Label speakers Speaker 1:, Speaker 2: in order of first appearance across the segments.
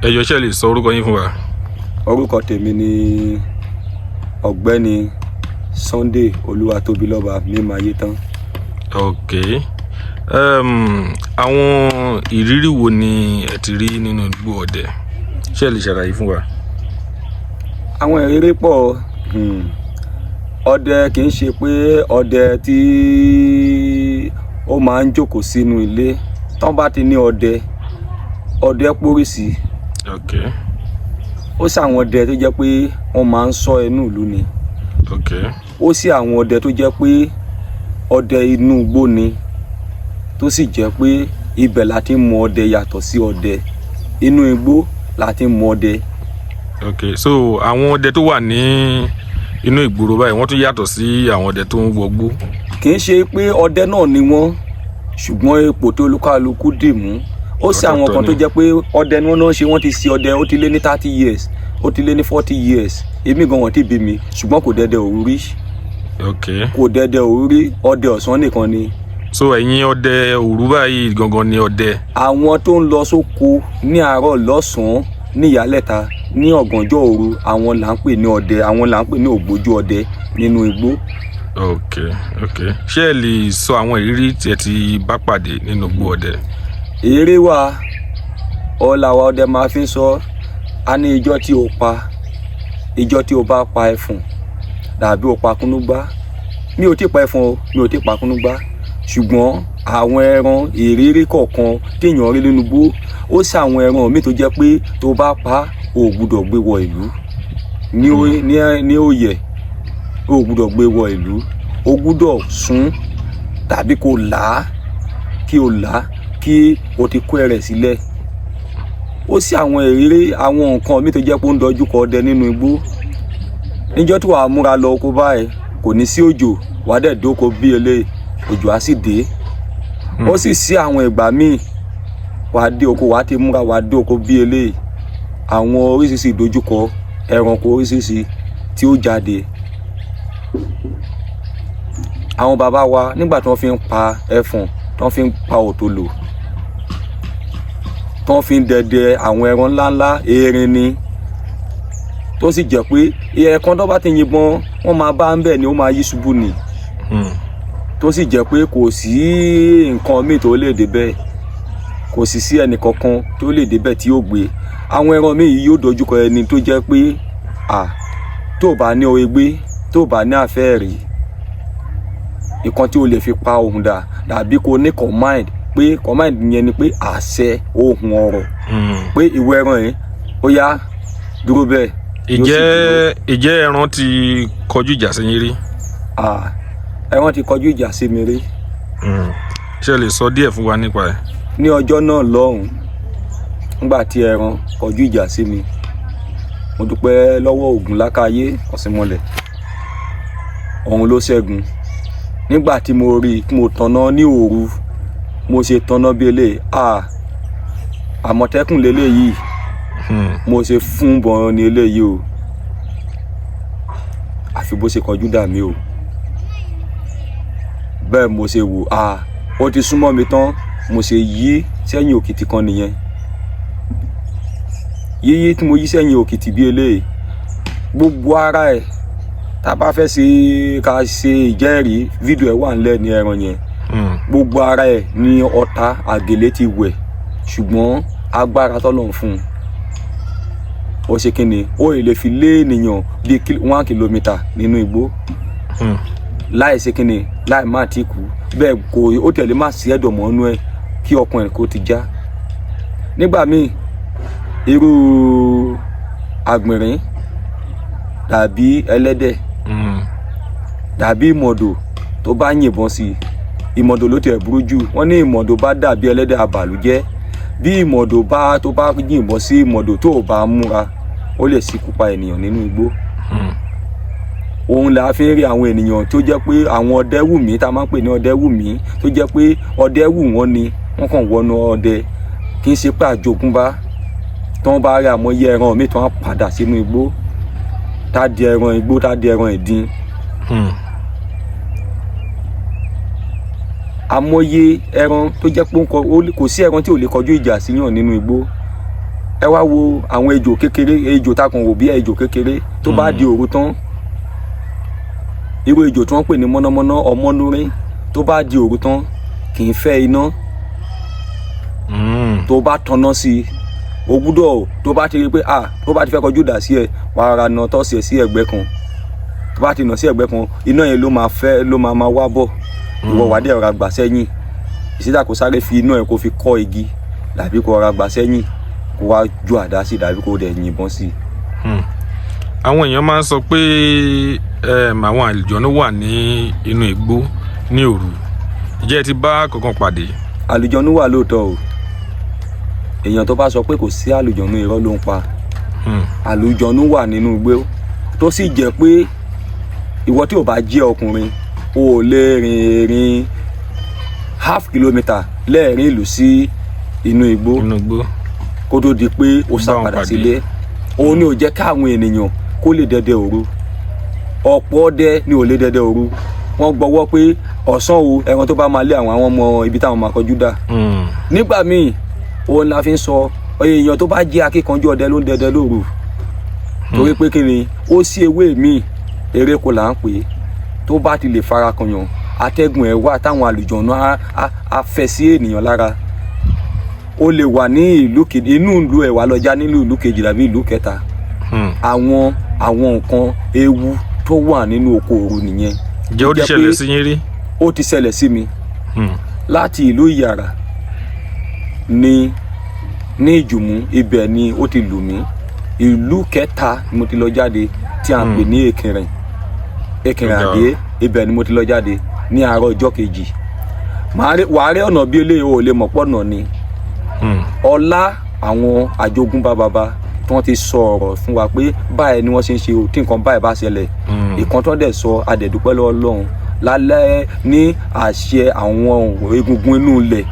Speaker 1: Ẹ jọ̀ọ́, ṣé ẹ lè sọ orúkọ yín fún wa?
Speaker 2: Orúkọ tèmi ni Ọ̀gbẹ́ni Sunday Olúwatóbilọ́ba Mímáyétán.
Speaker 1: Ok, àwọn ìrírí wo ni ẹ ti rí nínú igbó ọdẹ? Ṣé ẹ lè ṣàlàyé fún wa?
Speaker 2: Àwọn ìrírí pọ̀. Ọdẹ kì í ṣe pé ọdẹ tí ó máa ń jókòó sínú ilé. Tán bá ti ní ọdẹ, ọdẹ póríṣi. Ó sì àwọn ọdẹ tó jẹ́ pé wọ́n máa ń ṣọ́ inú ìlú ni. Ó sì àwọn ọdẹ tó jẹ́ pé ọdẹ inú igbó ni, tó sì jẹ́ pé ibẹ̀ la ti ń mọ ọdẹ yàtọ̀ sí ọdẹ inú igbó la ti ń mọ ọdẹ.
Speaker 1: Ok, so àwọn ọdẹ tó wà ní inú ìgboro báyìí, wọ́n tún yàtọ̀ sí àwọn ọdẹ tó ń wọgbó?
Speaker 2: Kì í ṣe pé ọdẹ náà ni wọ́n, ṣùgbọ́n ipò tó olúkálukú dì mú. Ó sì àwọn kan tó jẹ́ pé ọdẹ ni wọ́n náà ṣe, wọ́n ti ṣe ọdẹ, ó ti lé ní 30 years, ó ti lé ní 40 years. Èmi gan wọ́n ti bí mi, ṣùgbọ́n kò dẹdẹ òru rí. Kò dẹdẹ òru rí, ọdẹ ọ̀sán nìkan ni.
Speaker 1: So ẹ̀yin ọdẹ òru báyìí gangan ni ọdẹ?
Speaker 2: Àwọn tó ń lọ sóko ní àárọ̀, lọ́sàn-án, ní ìyálẹ̀ta, ní ọ̀gànjọ́ òru, àwọn là ń pè ní ọdẹ, àwọn là ń pè ní ògbójú ọdẹ nínú igbó.
Speaker 1: Ok, ṣé ẹ lè sọ àwọn ìrírí tí ẹ ti bá pàdé nínú igbó ọdẹ?
Speaker 2: Eré wa ọ̀làwà ọdẹ máa fi ń sọ a ní ijọ́ tí o pa, ijọ́ tí o bá pa ẹfọ̀n dàbí o pa kúnúgbá. Mi ò tí pa ẹfọ̀n o, mi ò tí pa kúnúgbá, ṣùgbọ́n àwọn ẹran ìrírí kọ̀ọ̀kan téèyàn rí nínú igbó, ó sì àwọn ẹran míì tó jẹ́ pé tó bá pa, o ò gbúdọ̀ gbé wọ ìlú ní òyẹ̀, o ò gbúdọ̀ gbé wọ ìlú, o gbúdọ̀ sún tàbí kó là á, kí o là á kí o ti kó ẹrẹ̀ sílẹ̀. Ó sì àwọn ìrírí, àwọn nǹkan míì tó jẹ́ pé ó ń dojú kọ ọdẹ nínú igbó. Níjọ́ tí wàá múra lọ oko báyìí, kò ní sí òjò, wàá dẹ̀ dóko bí eléyìí, òjò á sì dé. Ó sì sí àwọn ìgbà míì, wàá dé oko, wàá ti múra, wàá dé oko bí eléyìí, àwọn oríṣiríṣi ìdojúkọ, ẹranko oríṣiríṣi tí ó jáde. Àwọn bàbá wa, nígbà tí wọ́n fi ń pa ẹfọ̀n, tí wọ́n fi ń pa òtòlò, tí wọ́n fi ń dẹdẹ àwọn ẹran ńláńlá, erin ni, tó sì jẹ́ pé ẹ̀ẹ̀kan tó bá ti yìnbọn, wọ́n máa bá ń bẹ̀ ni, ó máa yí ṣubú ni, tó sì jẹ́ pé kò sí nǹkan míì tó lè débẹ̀, kò sì sí ẹnì kankan tó lè débẹ̀ tí yóò gbé. Àwọn ẹran míì yìí yóò dojúkọ ẹni tó jẹ́ pé à tó bá ní oore gbé, tó bá ní àfẹ́ẹ̀rí nǹkan tí o lè fi pa ohùn dà, dàbí kò ní command, pé command yẹn ni pé àṣẹ ohùn ọ̀rọ̀, pé ìwọ ẹran yìí, ó yá, dúró bẹ́ẹ̀, yóò sì dúró.
Speaker 1: Ìjẹ́ ẹran ti kọjú ìjà sí yín rí?
Speaker 2: Ah, ẹran ti kọjú ìjà sí mi rí.
Speaker 1: Ṣé ẹ lè sọ díẹ̀ fún wa nípa ẹ̀?
Speaker 2: Ní ọjọ́ náà lọ́hùn, nígbà tí ẹran kọjú ìjà sí mi, mo dúpẹ́ lọ́wọ́ Ògùn lákàyé ọ̀sìnmọ̀lẹ̀, òun ló ṣẹ́gun. Nígbà tí mo rí i tí mo tanná ní òru, mo ṣe tanná bí eléyìí, ah, Àmọ̀tẹ́kùn lélẹ́yìí. Mo ṣe fún bọ̀n ní eléyìí o, àfi bó ṣe kọjú dà mí o. Bẹ́ẹ̀ mo ṣe wò, ah, ó ti súnmọ́ mi tán, mo ṣe yí sẹ́yìn òkìtì kan nìyẹn. Yíyí tí mo yí sẹ́yìn òkìtì bí eléyìí, gbogbo ara ẹ̀, tá a bá fẹ́ ṣe ká ṣe ìjẹ́rìí, fídíò ẹ̀ wà ńlẹ̀ ní ẹran yẹn. Gbogbo ara ẹ̀ ní ọta àgèlè ti wẹ̀, ṣùgbọ́n agbára tọ́lọ́run fún un, ó ṣe kí ni, ó lè fi lé ènìyàn bíi 1 kilometre nínú igbó láì ṣe kí ni, láì má ti kú. Bẹ́ẹ̀ kò ó tẹ̀lé má sí ẹ̀dọ̀ mọ́nú ẹ̀ kí ọkàn ẹ̀ kó ti já. Nígbà míì, irú àgbìnrín tàbí ẹlẹ́dẹ̀ tàbí ìmọ̀dò tó bá yìnbọn sí i, ìmọ̀dò ló tiẹ̀ burú jù. Wọ́n ní ìmọ̀dò bá dàbí ẹlẹ́dẹ̀ abàlújẹ́. Bí ìmọ̀dò bá tó bá yìnbọn sí ìmọ̀dò, tó ò bá múra, ó lè ṣekú pa ènìyàn nínú igbó. Òun là fi ń rí àwọn ènìyàn tó jẹ́ pé àwọn ọdẹ wùmí, tá a máa ń pè ní ọdẹ wùmí, tó jẹ́ pé ọdẹ wù wọ́n ni wọ́n kàn wọnú ọdẹ, kì í ṣe pé àjogúnbá. Tí wọ́n bá rí àmọye ẹran míì tí wọ́n padà sínú igbó, tá a di ẹran igbó, tá a di ẹran ìdin. Àmọye ẹran tó jẹ́ pé ó ń kọ, kò sí ẹran tí ò lè kọjú ìjà síyàn nínú igbó. Ẹ wá wo àwọn ejò kékeré, ejò takùn wò bí ejò kékeré tó bá di òru tán, irú ejò tí wọ́n pè ní mọ́nàmọ́ná ọmọnúrín, tó bá di òru tán kì í fẹ́ iná. Tó bá tanná sí i, o gbúdọ̀, tó bá ti rí pé ah, tó bá ti fẹ́ kọjú dà sí ẹ, wàá ra nà tọ́sí ẹ sí ẹ̀gbẹ́ kan. Tó bá ti nà sí ẹ̀gbẹ́ kan, iná yẹn ló máa fẹ́, ló máa máa wá bọ̀. Ìwọ wà dé ọ̀rá gbà sẹ́yìn, ìsídà kó sáré fi iná ẹ kó fi kọ́ igi, tàbí kó ọ̀rá gbà sẹ́yìn kó wá ju àdá sí, tàbí kó dẹ̀ yìnbọn sí i.
Speaker 1: Àwọn èèyàn máa ń sọ pé àwọn àlùjọ̀nnú wà ní inú igbó ní òru. Ǹjẹ́ ẹ ti bá kankan pàdé?
Speaker 2: Àlùjọ̀nnú wà lóòótọ́ o. Èèyàn tó bá sọ pé kò sí àlùjọ̀nnú, irọ́ ló ń pa. Àlùjọ̀nnú wà nínú igbó, tó sì jẹ́ pé ìwọ tí ò bá jẹ́ ọkùnrin, o ò lè rìn ìrìn half kilometre lẹ́ẹ̀rin ìlú sí inú igbó
Speaker 1: Inú igbó
Speaker 2: kó tó di pé o sá
Speaker 1: Bá wọn
Speaker 2: padà
Speaker 1: pàdé.
Speaker 2: sílé. Òun ni ò jẹ́ káwọn ènìyàn kó lè dẹdẹ òru. Ọ̀pọ̀ ọdẹ ni ò lè dẹdẹ òru. Wọ́n gbọ́wọ́ pé ọ̀sán o, ẹran tó bá máa lé àwọn ọmọ ibi táwọn máa kọjú dá. Nígbà míì, òun la fi ń sọ, èèyàn tó bá jẹ́ akíkanjú ọdẹ ló ń dẹdẹ lóru, torí pé kí ni, ó sí ewé míì, eréko là ń pè é, tó bá ti lè fara kan yàn, atẹ́gùn ẹ̀ wà táwọn àlùjọ̀nù á fẹ́ sí ènìyàn lára. Ó lè wà ní ìlú kejì, inú ìlú ẹ̀ wà lọ́jà nínú ìlú kejì tàbí ìlú kẹta. Àwọn nǹkan ewu tó wà nínú oko òru nìyẹn.
Speaker 1: Ǹjẹ́ ó ti
Speaker 2: Jẹ́
Speaker 1: ṣẹlẹ̀
Speaker 2: pé
Speaker 1: sí yín rí?
Speaker 2: Ó ti ṣẹlẹ̀ sí mi. Láti ìlú Ìyàrá ní Ìjùmú, ibẹ̀ ni ó ti lù mí. Ìlú kẹta ni mo ti lọ jáde tí a ń pè ní Èkìrìn, Èkìrìn
Speaker 1: Ọ̀gá.
Speaker 2: Àdé. Ibẹ̀ ni mo ti lọ jáde ní àárọ̀ ọjọ́ kejì. Wàá rí ọ̀nà bí eléyìí, o ò lè mọ̀ pọ̀nà ni. Ọlá àwọn àjogúnbá bàbá tí wọ́n ti sọ ọ̀rọ̀ fún wa pé báyìí ni wọ́n ṣe ń ṣe o tí nǹkan báyìí bá ṣẹlẹ̀. Ìkan tó dẹ̀ sọ, adẹ̀dúpẹ́ lọ́wọ́ Ọlọ́run lálẹ́ ní àṣẹ àwọn egungun inú ilẹ̀,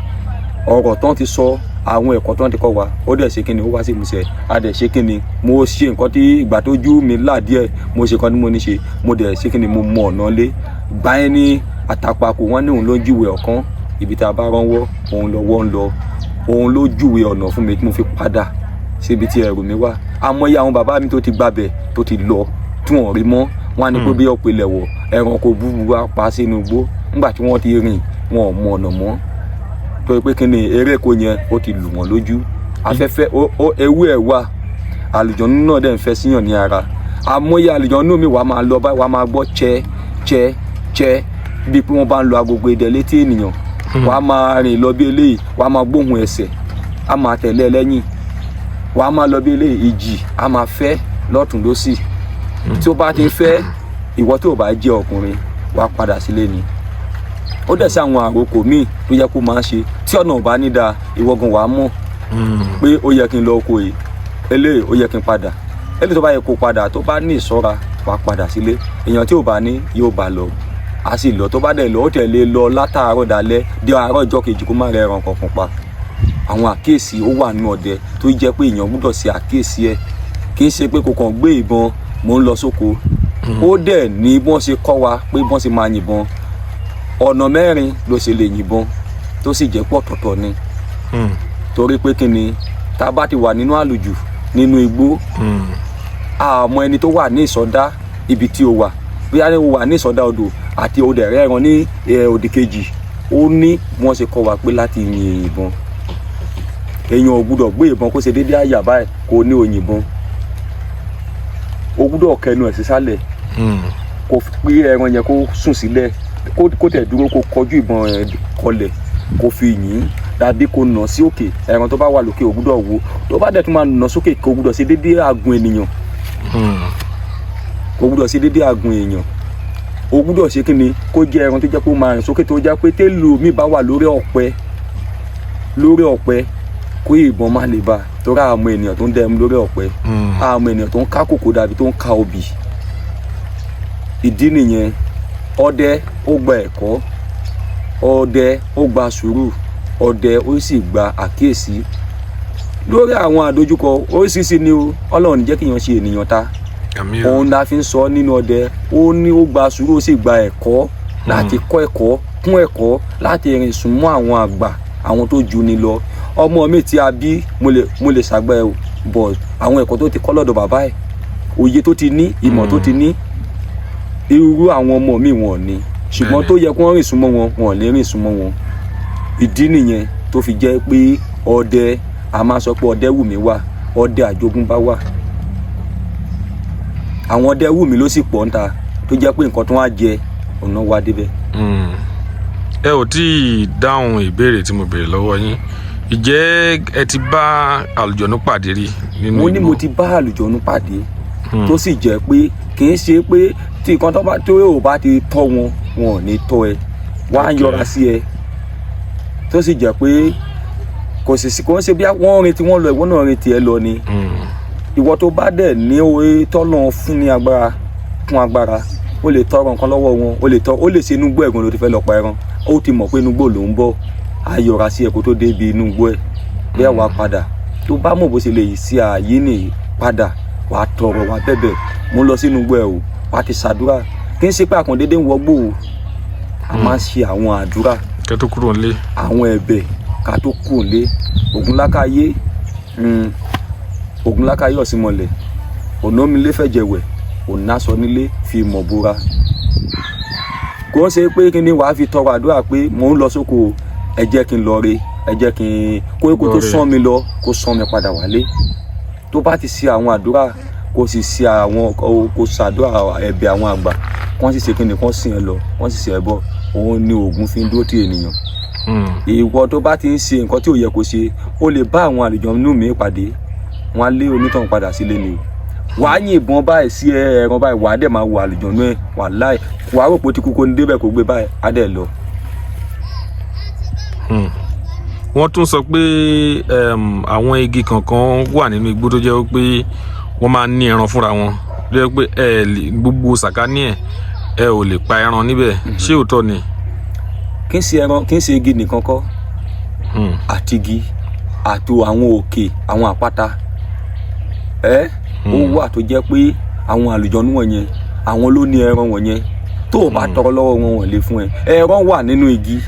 Speaker 2: ọ̀rọ̀ tó ti sọ, àwọn ẹ̀kọ́ tó ti kọ́ wa, ó dẹ̀ ṣe kíni, ó wá sí ìmúṣẹ. A dẹ̀ ṣe kíni, mo ṣe nǹkan tí ìgbà tó jú mi là díẹ̀, mo ṣe nǹkan tí mo ní ṣe, mo dẹ̀ ṣe kíni, mo mọ ọ̀nà lé gbà yẹn ní àtàpàkò. Wọn ní òun ló ń júwe ọ̀kan ibi tá a bá ránwọ́, òun lọ́wọ́ ń lọ. Òun ló júwe ọ̀nà fún mi tí mo fi padà síbi tí ẹrù mi wà. Àmọ́yé àwọn bàbá mi tó ti gbàbẹ̀, tó ti lọ, tí wọ́n rí mọ́, wọ́n á ní pé bí ọ̀pẹ lẹ̀wọ̀, ẹranko búburú á pa sínú igbó. Nígbà tí wọ́n ti rìn, wọn ò mọ ọ̀nà mọ́, torí pé kí ni, eréko yẹn ó ti lù wọ́n lójú. Afẹ́fẹ́ ewé ẹ̀ wà, àlùjọ̀nnú náà dẹ̀ ń fẹ́ síyàn ní ara. Àmọ́yé àlùjọ̀nnú mi, wàá máa lọ báyìí, wàá máa gbọ́ tsẹ́ tsẹ́ tsẹ́, bíi pé wọ́n bá ń lo agogo idẹ létí ènìyàn. Wàá máa rìn lọ bí eléyìí, wàá máa gbóhùn ẹsẹ̀, á máa tẹ̀lé ẹ lẹ́yìn. Wàá máa lọ bí eléyìí, ìjì á máa fẹ́ lọ́tùn lósì. Tí ó bá ti ń fẹ́, ìwọ tó bá jẹ́ ọkùnrin, wàá padà sílé ni. Ó dẹ̀ sí àwọn àròkò míì tó yẹ kó máa ṣe tí ọ̀nà ò bá ní da. Ìwọ gan wàá mọ̀ pé ó yẹ kí n lọ oko yìí, eléyìí ó yẹ kí n padà eléyìí. Tó bá yẹ kó padà, tó bá ní ìṣọ́ra, wàá padà sílé. Èèyàn tí ò bá ní yóò bá lọ, a sì lọ. Tó bá dẹ̀ lọ, ó tẹ̀lé lọ látàárọ̀ dalẹ́ dé àárọ̀ ọjọ́ kejì, kó má rẹ ẹran kankan pa. Àwọn àkíyèsí ó wà nínú ọdẹ tó jẹ́ pé èèyàn gbọ́dọ̀ ṣe àkíyèsí ẹ̀. Kì í ṣe pé kò kàn gbé ìbọn, mò ń lọ sóko. Ó dẹ̀ ní bí wọ́n ṣe kọ́ wa pé bí wọ́n ṣe máa yìnbọn. Ọ̀nà mẹ́rin ló ṣe lè yìnbọn, tó sì jẹ́ pọ̀ tọ̀tọ̀ ni. Torí pé kí ni, tá a bá ti wà nínú àlùjù nínú igbó, àmọ́ ẹni tó wà ní ìsọdá ibi tí o wà, bí a wà ní ìsọdá odò àti odò ẹ̀rẹ́ ẹran ní òdì kejì, ó ní bí wọ́n ṣe kọ́ wa pé láti yin ìbọn, èèyàn ò gbúdọ̀ gbé ìbọn kó ṣe déédéé àyà báyìí kó ní òyìnbọn. O gbúdọ̀ kẹnu ẹ̀ sísàlẹ̀, kó pé ẹran yẹn kó sùn sílẹ̀, kó tẹ̀ dúró, kó kọjú ìbọn yẹn kọlẹ̀, kó fi yìn, tàbí kó nà sí òkè. Ẹran tó bá wà lókè, ò gbúdọ̀ wo. Tó bá dẹ̀ tún máa nà sókè, kó gbúdọ̀ ṣe déédéé àgùn ènìyàn. Kò gbúdọ̀ ṣe déédéé àgùn èèyàn. O gbúdọ̀ ṣe kíni, kó jẹ́ ẹran tó jẹ́ pé ó máa rìn sókè, tó jẹ́ pé télù mi bá wà lórí ọ̀pẹ, lórí ọ̀pẹ, kó ìbọn má lè bá, torí àmọ́ ènìyàn tó ń dẹ́mu lórí ọ̀pẹ, àmọ́ ènìyàn tó ń ká kòkó dàbí tó ń ká obì. Ìdí nìyẹn. Ọdẹ ó gba ẹ̀kọ́, ọdẹ ó gba sùúrù, ọdẹ ó sì gba àkíyèsí lórí àwọn àdójúkọ oríṣiríṣi ni o. Ọlọ́run ní jẹ́ kí èèyàn ṣe ènìyàn ta.
Speaker 1: Àmín o.
Speaker 2: Òun la fi ń sọ nínú ọdẹ, ó ní ó gba sùúrù, ó sì gba ẹ̀kọ́ láti kọ́ ẹ̀kọ́ kún ẹ̀kọ́, láti rìn sún mọ́ àwọn àgbà, àwọn tó ju ni lọ. Ọmọ mi tí a bí, mo lè ṣàgbẹ́ o. But àwọn ẹ̀kọ́ tó ti kọ́ lọ́dọ̀ bàbá ẹ̀, òye tó ti ní, ìmọ̀ tó ti ní, irú àwọn ọmọ mi wọn ò ní, ṣùgbọ́n tó yẹ kí wọ́n rìn súnmọ́ wọn, wọn ò ní rìn súnmọ́ wọn. Ìdí nìyẹn tó fi jẹ́ pé ọdẹ, a máa sọ pé ọdẹ wù mí wà, ọdẹ àjogúnbá wà. Àwọn ọdẹ wù mí ló sì pọ̀ níta, tó jẹ́ pé nǹkan tó wá jẹ ọ̀nà wa débẹ̀.
Speaker 1: Ẹ ò tí ì dáhùn ìbéèrè tí mo béèrè lọ́wọ́ yín. Ìjẹ́ ẹ ti bá àlùjọ̀nú pàdé rí nínú
Speaker 2: Mo ní
Speaker 1: igbó?
Speaker 2: Mo ti bá àlùjọ̀nú pàdé, tó sì jẹ́ pé kì í ṣe pé tí nǹkan tó bá tó ò bá ti tọ́ wọn, wọn ò ní tọ́ ẹ wọ́n á yọra sí ẹ, tó sì jẹ́ pé kò sì sí, kò ń ṣe bí wọ́n rìn tí wọ́n lọ, ìwọ náà rìn tiẹ̀ lọ ni. Ìwọ tó bá dẹ̀ ní orí tọ́lọ̀ fún ní agbára kún agbára, ó lè tọrọ nǹkan lọ́wọ́ wọn, ó lè tọ́, ó lè ṣe inú igbó ẹ̀gbọ́n ló ti fẹ́ lọ pa ẹran, ó ti mọ̀ pé inú igbó ló ń bọ̀, á yọra sí ẹ kó tó débi inú igbó ẹ̀. Bẹ́ẹ̀ wàá padà, tó bá mọ̀ bó ṣe lè yìí sí ààyè nìyí padà, wàá tọrọ, wàá bẹ̀bẹ̀, mo lọ sínú igbó ẹ̀ o, wàá ti ṣàdúrà. Kì í ṣe pé àkàndédé ń wọgbó o, a máa ń ṣe àwọn àdúrà
Speaker 1: Kẹ́ tó kúrò nílé.
Speaker 2: àwọn ẹ̀bẹ̀ ká tó kù lé. Ògúnlákàyé, Ògúnlákàyé ọ̀sìnmọ̀lẹ̀ ònàmílé fẹ̀jẹ̀wẹ̀ ònàṣọ nílé fi mọ̀ búra. Kò ń ṣe pé kí ni wàá fi tọrọ àdúrà pé mò ń lọ sóko o, ẹ jẹ́ kí n lọ re, ẹ jẹ́ kí n kóríkó tó
Speaker 1: Lọ re.
Speaker 2: sán mi lọ, kó sán mi padà wálé. Tó bá ti ṣe àwọn àdúrà, kó sì ṣe àwọn, kó ṣàdúrà ẹ̀bẹ̀ àwọn àgbà, kó sì ṣe kí ni, kó sìn ẹ lọ, kó sì ṣe ẹ bọ. Òun ni Ògún fi ń dúró ti ènìyàn. Ìwọ tó bá ti ń ṣe nǹkan tí ò yẹ kó ṣe, ó lè bá àwọn àlùjọ̀nnú mi pàdé, wọn á lé onítọ̀hún padà sílé ni o. Wàá yìnbọn báyìí sí ẹran báyìí, wàá dẹ̀ máa wo àlùjọ̀nnú ẹ̀, wàá láì wàá rò pé ó ti kú, kó ní débẹ̀ kó gbé báyìí, á dẹ̀ lọ.
Speaker 1: Wọ́n tún sọ pé àwọn igi kankan wà nínú igbó tó jẹ́ pé wọ́n máa ń ní ẹran fúnra wọn, tó jẹ́ pé ẹ lè gbogbo sàkání ẹ̀, ẹ ò lè pa ẹran níbẹ̀. Ṣé òótọ́ ni?
Speaker 2: Kì í ṣe ẹran, kì í ṣe igi nìkan kọ́. Àti igi àti àwọn òkè, àwọn àpáta ẹ, ó wà tó jẹ́ pé àwọn àlùjọ̀nnú wọ̀nyẹn, àwọn ló ní ẹran wọ̀nyẹn. Tó o bá tọrọ lọ́wọ́ wọn, wọ́n lè fún ẹ. Ẹran wà nínú igi,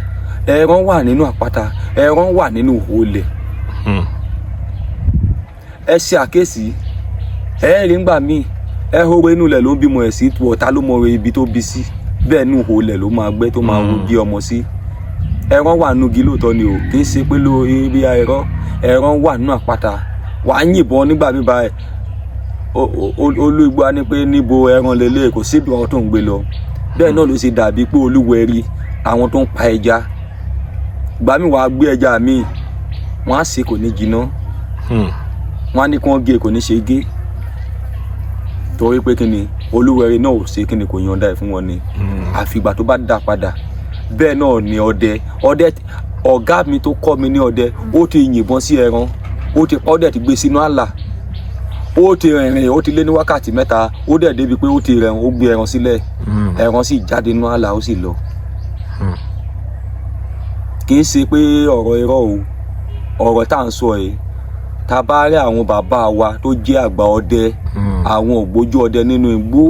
Speaker 2: ẹran wà nínú àpáta, ẹran wà nínú olè. Ẹ ṣe àkíyèsí, ẹ rí ngbà míì, ẹ hóore inú ilẹ̀ ló ń bímọ ẹ̀ sí, ọ̀tá ló mọ ibi tó bí sí. Bẹ́ẹ̀ inú olè ló máa gbẹ́ tó máa bí ọmọ sí. Ẹran wà nínú igi lóòótọ́ ni o, kì í ṣe pé ló bí ẹran. Ẹran wà nínú àpáta. Wàá yìnbọn nígbà míì báyìí, olú igbó á ní pé níbo ẹran lélẹ̀, kò síbi ọ̀hún tó ń gbé lọ. Bẹ́ẹ̀ náà ló ṣe dàbí pé olúwẹ̀rí, àwọn tó ń pa ẹja, ìgbà míì wàá gbé ẹja míì, wọ́n á sè, kò ní jiná. Wọ́n á ní kí wọ́n gé, kò ní ṣe gé, torí pé kíni, olúwẹ̀rí náà ò ṣe kíni, kò yọ̀ǹda ẹ̀ fún wọn ni. Àfìgbà tó bá dá padà. Bẹ́ẹ̀ náà ni ọdẹ. Ọdẹ, ọ̀gá mi tó kọ́ mi ní ọdẹ, ó ti yìnbọn sí ẹran, ó ti pa, ó dẹ̀ ti gbé sínú àlà, ó ti rìnrìn, ó ti lé ní wákàtí 3, ó dẹ̀ débi pé ó ti rẹ̀hún, ó gbé ẹran sílẹ̀, ẹran sì jáde nínú àlà, ó sì lọ. Kì í ṣe pé ọ̀rọ̀ irọ́ o, ọ̀rọ̀ tá à ń sọ yìí, tá a bá rí àwọn bàbá wa tó jẹ́ àgbà ọdẹ, àwọn ògbójú ọdẹ nínú igbó,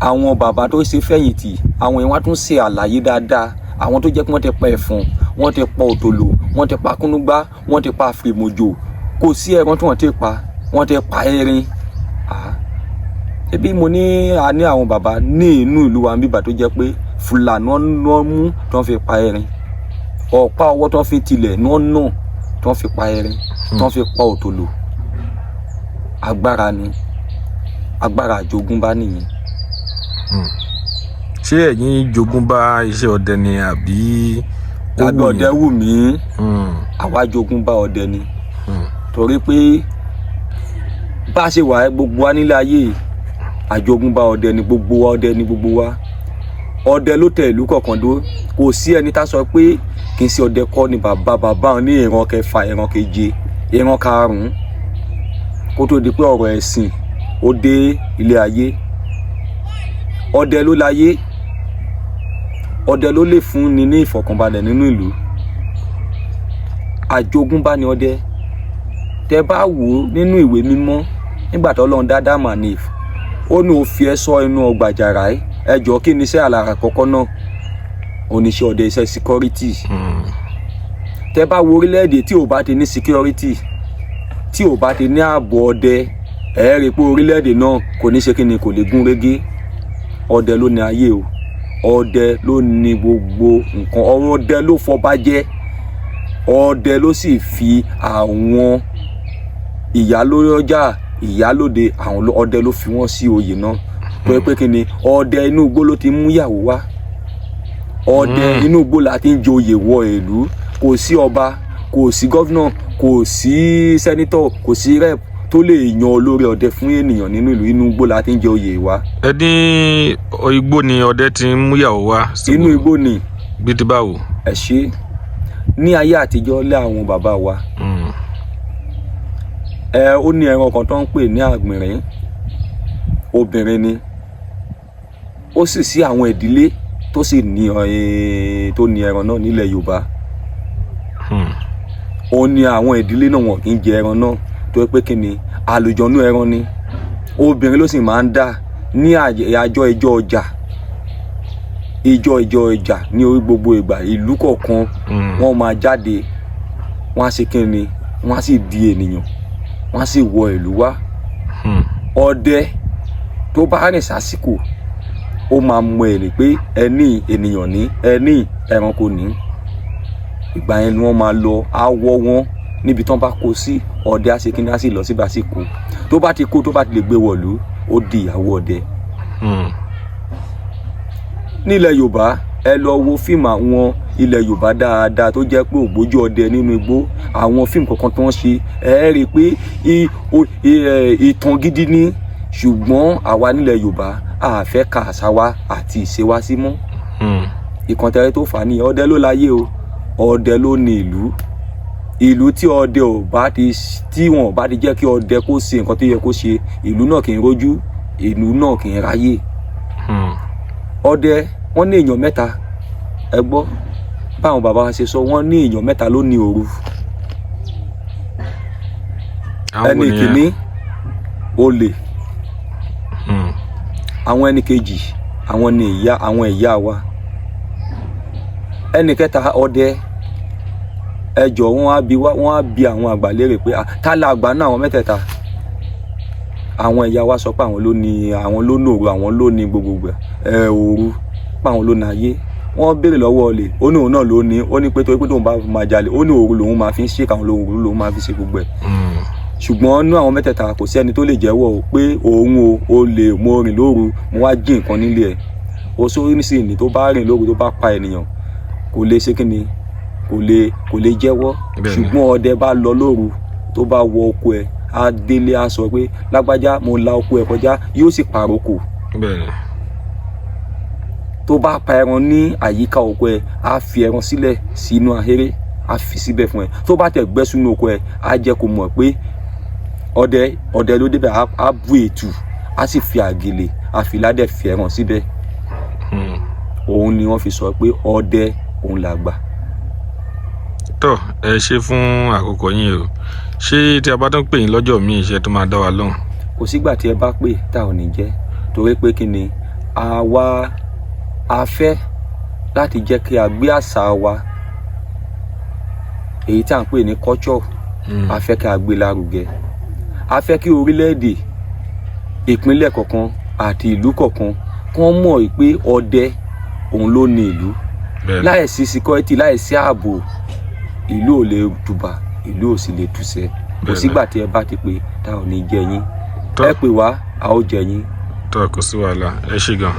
Speaker 2: àwọn bàbá tó ṣe fẹ̀yìntì, àwọn yẹn wọ́n tún ṣe àlàyé dáadáa. Àwọn tó jẹ́ pé wọ́n ti pa ẹ̀fọ̀n, wọ́n ti pa òtòlò, wọ́n ti pa kúnúgbá, wọ́n ti pa fìrìmọ̀jò, kò sí ẹran tí wọ́n ti pa, wọ́n ti pa erin. Ah. Ebi mo ní a ní àwọn bàbá ní inú ìlú wa níbà tó jẹ́ pé fúlàní wọ́n mú tí wọ́n fi pa erin, ọ̀pá ọwọ́ tí wọ́n fi tilẹ̀ ní wọ́n nà tí wọ́n fi pa erin, tí wọ́n fi pa òtòlò. Agbára ni, agbára àjogúnbá nìyẹn.
Speaker 1: Ṣé ẹ̀yin jogún bá iṣẹ́ ọdẹ ni àbí ó
Speaker 2: Tàbí
Speaker 1: wù
Speaker 2: ọdẹ
Speaker 1: yín?
Speaker 2: Wù mí. Àwa jogún bá ọdẹ ni, torí pé bá a ṣe wà, gbogbo wa nílé ayé yìí, àjogúnbá ọdẹ ni gbogbo wa, ọdẹ ni gbogbo wa. Ọdẹ ló tẹ ìlú kọ̀ọ̀kan dó. Kò sí ẹni tá sọ pé kì í ṣe ọdẹ kọ́ ni bàbá bàbá wọn ní ìran kẹfà, ìran keje, ìran karùn-ún, kó tó di pé ọ̀rọ̀ ẹ̀sìn ó dé ilé ayé. Ọdẹ ló láyé, ọdẹ ló lè fún ni ní ìfọ̀kànbalẹ̀ nínú ìlú. Àjogúnbá ni ọdẹ. Tẹ bá wò ó nínú ìwé mímọ́, nígbà tó Ọlọ́run dá Ádámù and Eve, ó ní ó fi ẹ́ sọ inú ọgbà àjàrà. Ẹ ẹ jọ, kí ni iṣẹ́ àlàrà àkọ́kọ́ náà? Oníṣẹ́ ọdẹ, iṣẹ́ security. Tẹ bá wo orílẹ̀-èdè tí ò bá ti ní security, Tí ò bá ti ní ààbò ọdẹ, ẹ rí i pé orílẹ̀-èdè náà kò ní ṣe kíni, kò lè gún régé. Ọdẹ ló ní ayé o, ọdẹ ló ní gbogbo nǹkan, ọdẹ ló fọba jẹ, ọdẹ ló sì fi àwọn ìyálóyọjà, ìyálóde, àwọn ọdẹ ló fi wọ́n sí oyè náà. Pé kíni, ọdẹ inú igbó ló ti mú ìyàwó wá, ọdẹ inú igbó la ti ń joyè wọ ìlú. Kò sí ọba, kò sí governor, kò sí senator, kò sí rep tó lè yan olórí ọdẹ fún ènìyàn nínú ìlú. Inú igbó la ti ń jẹ oyè wa.
Speaker 1: Ẹ ní igbó ni ọdẹ ti ń múyàwó wá sí
Speaker 2: Inú igbó ni.
Speaker 1: Bí ti báwo?
Speaker 2: Ẹ ṣe. Ní ayé àtijọ́ lé àwọn bàbá wa, ẹ ó ní ẹran kan tó ń pè ní àgbìnrín, obìnrin ni. Ó sì sí àwọn ìdílé tó sì ní tó ní ẹran náà nílẹ̀ Yorùbá. Ó ní àwọn ìdílé náà, wọn kì í jẹ ẹran náà, tó yẹ pé kí ni, àlùjọ̀nú ẹran ni. Obìnrin ló sì máa ń dà ní àjọ ìjọ ọjà, ìjọ ọjà ní orí gbogbo ìgbà. Ìlú kọ̀ọ̀kan, wọ́n máa jáde, wọ́n á ṣe kí ni, wọ́n á sì di ènìyàn, wọ́n á sì wọ ìlú wá. Ọdẹ tó bá rìn sásìkò, ó máa mọ èrè pé ẹni ènìyàn ní, ẹni ẹranko ní. Ìgbà yẹn ni wọ́n máa lọ awọ wọn níbi tí wọ́n bá kó sí. Ọdẹ á ṣe kí ni, á sì lọ síbi àsìkò tó bá ti kó, tó bá ti lè gbé wọ̀lú, ó di ìyàwó ọdẹ. Nílẹ̀ Yorùbá, ẹ lọ wo fíìmù àwọn ilẹ̀ Yorùbá dáadáa tó jẹ́ pé ògbójú ọdẹ nínú igbó, àwọn fíìmù kọ̀ọ̀kan tó ń ṣe, ẹ rí i pé ìtàn gidi ni. Ṣùgbọ́n àwa nílẹ̀ Yorùbá, a fẹ́ ka àṣà wa àti ìṣe wa sí mọ́. Ìkàntẹ́rẹ́ tó fà á nìyẹn. Ọdẹ ló láyé o, ọdẹ ló ní ìlú. Ìlú tí ọdẹ ò bá ti, tí wọn ò bá ti jẹ́ kí ọdẹ kó ṣe nǹkan tó yẹ kó ṣe, ìlú náà kì í rójú, ìlú náà kì í ráyè. Ọdẹ, wọ́n ní èèyàn mẹ́ta. Ẹ gbọ́ báwọn bàbá wa ṣe sọ, wọ́n ní èèyàn mẹ́ta ló ní òru.
Speaker 1: Àwọn wo
Speaker 2: Ẹni
Speaker 1: nìyẹn?
Speaker 2: kìíní, olè. Àwọn ẹni kejì, àwọn ni ìyá, àwọn ìyá wa. Ẹni kẹta, ọdẹ. Ẹ jọ̀ọ́, wọ́n á bi wá, wọ́n á bi àwọn àgbà léèrè pé, "Ah, ta la àgbà náà àwọn mẹ́tẹ̀ẹ̀ta?" Àwọn ìyá wa sọ pé àwọn ló ní, àwọn ló ní òru, àwọn ló ní gbogbogbò ẹ òru, pé àwọn ló ní ayé. Wọ́n béèrè lọ́wọ́ olè, ó ní òun náà ló ní. Ó ní pé torí pé tóun bá máa jalè, ó ní òru lòun máa fi ń ṣe, káwọn òru lòun máa fi ṣe gbogbo ẹ̀. Ṣùgbọ́n nú àwọn mẹ́tẹ̀ẹ̀ta, kò sí ẹni tó lè jẹ́wọ́ o pé òun o olè, mo rìn lóru, mo wá jí nǹkan nílé ẹ̀. Oṣó nísìnyí tó bá rìn lóru, tó bá pa ènìyàn, kò lè ṣe kíni, kò lè jẹ́wọ́. Ṣùgbọ́n ọdẹ bá lọ lóru, tó bá wọ oko ẹ̀, á délé, á sọ pé, "Lágbájá, mo la oko ẹ̀ kọjá." Yóò sì pàrokò. Tó bá pa ẹran ní àyíká oko ẹ̀, á fi ẹran sílẹ̀ sínú ahéré, á fi síbẹ̀ fún ẹ. Tó bá tẹ̀ gbẹ́ sínú oko ẹ̀, á jẹ́ kó mọ̀ pé ọdẹ ló débẹ̀. Á bu ètù, á sì fi àgèlè, á fi ládẹ̀ fi ẹran síbẹ̀. Òun ni wọ́n fi sọ pé ọdẹ òun làgbà.
Speaker 1: Tọ́, ẹ ṣe fún àkókò yín o. Ṣé tí a bá tún pè yín lọ́jọ́ míì, ṣe tó máa dá wa lóhùn?
Speaker 2: Kò sígbà tí ẹ bá pè tá ò ní jẹ́, torí pé kí ni, àwa a fẹ́ láti jẹ́ kí a gbé àṣà wa, èyí tí à ń pè ní culture. A fẹ́ kí a gbé lárugẹ. A fẹ́ kí orílẹ̀-èdè, ìpínlẹ̀ kọ̀ọ̀kan àti ìlú kọ̀ọ̀kan kán mọ̀ pé ọdẹ òun ló ní ìlú. Láìsí security, láìsí ààbò, ìlú ò lè tùbà, ìlú ò sì lè tùsẹ̀. Kò sígbà tí ẹ bá ti pè tá ò ní jẹ yín. Ẹ pè wá, a ó jẹ yín.
Speaker 1: Tọ́, kò sí wàhálà, ẹ ṣé gan.